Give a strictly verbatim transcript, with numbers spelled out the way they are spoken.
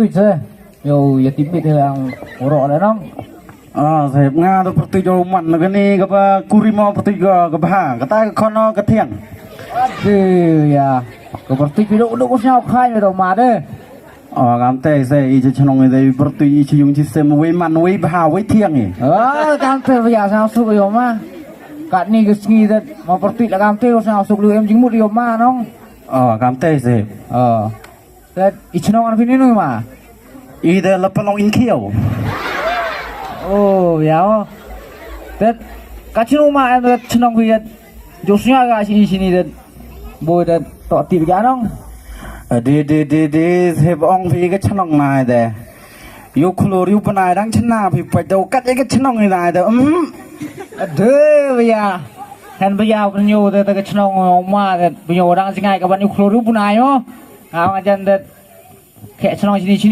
Pyrtuit se. Yow, ya tipmit he ang uro le nong. Ah, saheb, nga da pyrtuit yow man na kani ka ba kuri mo pyrtuit ka, ka bha. Kata ka khon o ka thiang. Ade ya. Ka pyrtuit phi duk duk ko sñiaw khai me do ma de. Oh, kamte se i cha chnong i de pyrtuit i chi yung chi sem wei man wei bha wei thiang i. Ah, kamte ya sñiaw suk yow ma. Katni ka sngi de mo pyrtuit la kamte ko sñiaw suk lu em jingmut yow ma nong. Oh, kamte se. Oh. Te i chnong ar phi ni nu ma. I de la Panong in khiaw. Oh, ya o. Te ka chnong ma em te chnong phi et. Jooh sñiaw ka chi i chi ni te. Boi te toh tip ka nong. Eh, di, di, di, di, saheb ong phi ka chnong na i de. Yow khlur yow bnai dang chna phi pat yow kat i ka chnong i na i de. Um. Ade, bha ya. Hen bha ya, pynyoh te, te ka chnong ma te, pynyoh dang chngai ka ban yow khlur yow bnai mo. Nga jan te. Khe chnong chi ni chi